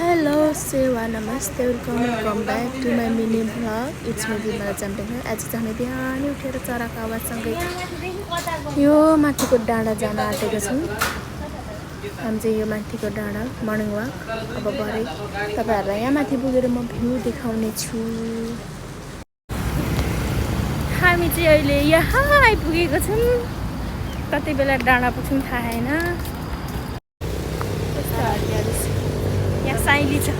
Hello, Sewa, Namaste, welcome back to my mini vlog. It's me, Vimala Champion. आज चाहिँ हामी बिहानै उठेर चराको आवाजसँगै यो माथिको डाँडा जान आँटेको छौँ। हामी चाहिँ यो माथिको डाँडा मर्निङ वाक अब भरे तपाईहरुलाई यहाँ माथि पुगेर म भ्यू देखाउने छु। हामी चाहिँ अहिले यहाँ आइपुगेको छौँ। कति बेला डाँडा पुग्छौँ थाहा छैन। यहाँ साइली छ।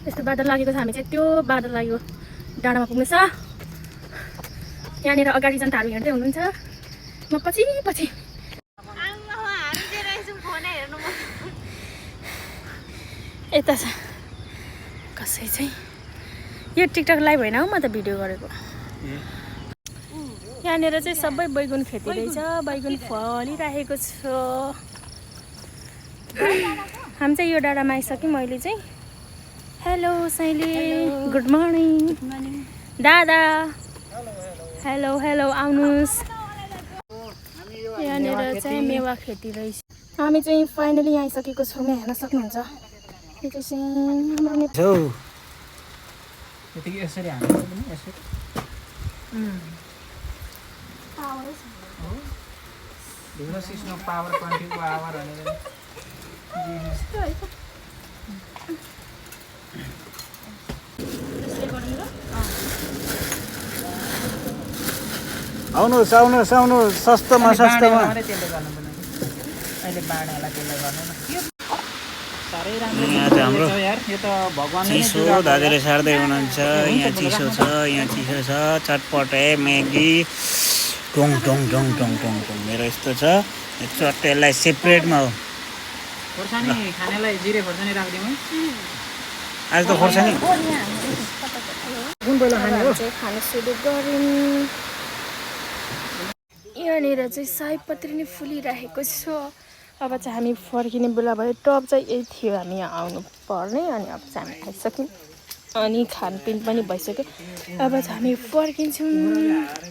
यस्तो बादल लागेको छ। हामी चाहिँ त्यो बादल लागेको डाँडामा पुग्नु छ। यहाँनिर अगाडि जनताहरू हिँड्दै हुनुहुन्छ। म पछि पछि यता छ कसै चाहिँ यो टिकटक लाइभ होइन हौ, म त भिडियो गरेको। यहाँनिर चाहिँ सबै बैगुन खेती रहेछ। बैगुन फलिरहेको छ। हामी चाहिँ यो डाँडामा आइसक्यौँ अहिले चाहिँ। हेलो साइली, गुड मर्निङ। दादा हेलो हेलो, आउनुहोस्। यहाँनिर चाहिँ मेवा खेती रहेछ। हामी चाहिँ फाइनली यहाँ आइसकेको छौँ। हेर्न सक्नुहुन्छ। यो चाहिँ यसरी हाल्नु पनि यसरी ढिलो सिस्नो पावर 24 आवर भनेर आउनुहोस् आउनुहोस् आउनुहोस्, सस्तोमा सस्तोमा। त्यसले गर्नु पर्ने अहिले बाँडेलाई त्यसले गर्नु न। साह्रै राम्रो यहाँ चाहिँ हाम्रो यार, यो त भगवानले चिसो दाजुले सार्दै हुनुहुन्छ। यहाँ चिसो छ, यहाँ चिसो छ। चटपटे Maggi Tong Tong Tong Tong Tong Tong मेरो यस्तो छ। यो चट्टेलाई सेपरेटमा हो। खोर्सानी खानेलाई जिरे खोर्सानी राखिदिउँ है। आज त खोर्सानी कुन पहिला खाने हो? खान सुरु गऱ्यौँ। यहाँनिर चाहिँ सयपत्री नै फुलिरहेको छ। अब चाहिँ हामी फर्किने बेला भयो। टप चाहिँ यही थियो, हामी यहाँ आउनु पर्ने। अनि अब चाहिँ हामी आइसक्यौँ। अनि खानपिन पनि भइसक्यो। अब चाहिँ हामी फर्किन्छौँ।